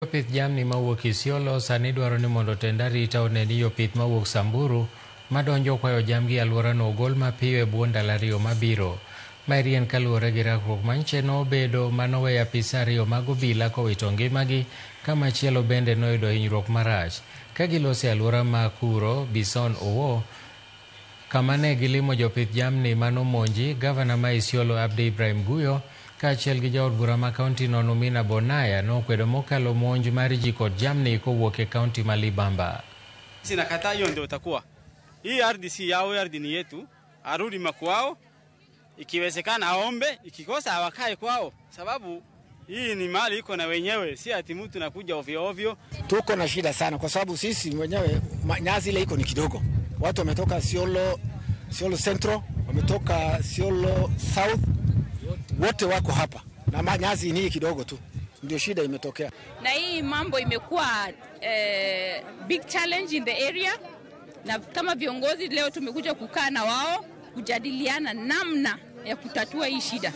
Jopith jamni mawuok Isiolo sani dwaro ni mondo tend arita one ni jopith mawuok Samburu madonjo kwayo jamgi e alworano ogol mapiyo e bwo ndalo ariyo mabiro. Maeri en kaluwore gi rakruok manyiche nobedo manoweyo apisa ariyo mag obila kowito ngimagi ka machielo bende noyudo hinyruok marach ka giloso e alwora ma Kuro, Bison Owo kama ne gilimo jopith jamni manomonji. Gavana ma Isiolo Abdi Ibrahim Guyo kaachiel gi jaod bura ma kaunti no Numina Bonaya nokwedo mokalo monj mar ji kod jamni kowuok e kaunti ma Libamba. Sinakataa, hiyo ndio itakuwa hii ardhi si yao, ardhi ni yetu. Arudi makwao, ikiwezekana aombe, ikikosa awakae kwao, sababu hii ni mali iko na wenyewe, si ati mtu nakuja ovyo ovyo. Tuko na shida sana kwa sababu sisi wenyewe nyasi ile iko ni kidogo. Watu wametoka Isiolo, Isiolo Central, wametoka Isiolo South, wote wako hapa na nyasi ni kidogo tu, ndio shida imetokea. Na hii mambo imekuwa big challenge in the area, na kama viongozi leo tumekuja kukaa na wao kujadiliana namna ya kutatua hii shida,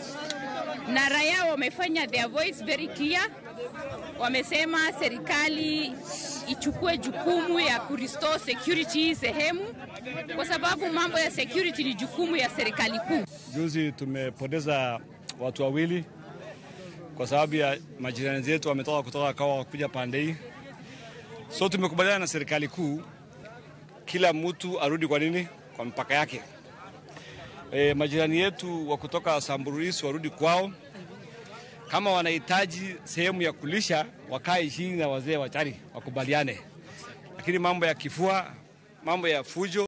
na raia wamefanya their voice very clear. Wamesema serikali ichukue jukumu ya kurestore security hii sehemu, kwa sababu mambo ya security ni jukumu ya serikali kuu. Juzi tumepoteza watu wawili kwa sababu ya majirani zetu wametoka kutoka kawa kuja pande hii, so tumekubaliana na serikali kuu, kila mtu arudi kwa nini, kwa mpaka yake. Majirani yetu wa kutoka Samburu East warudi kwao. Kama wanahitaji sehemu ya kulisha, wakae chini na wazee wachari wakubaliane, lakini mambo ya kifua, mambo ya fujo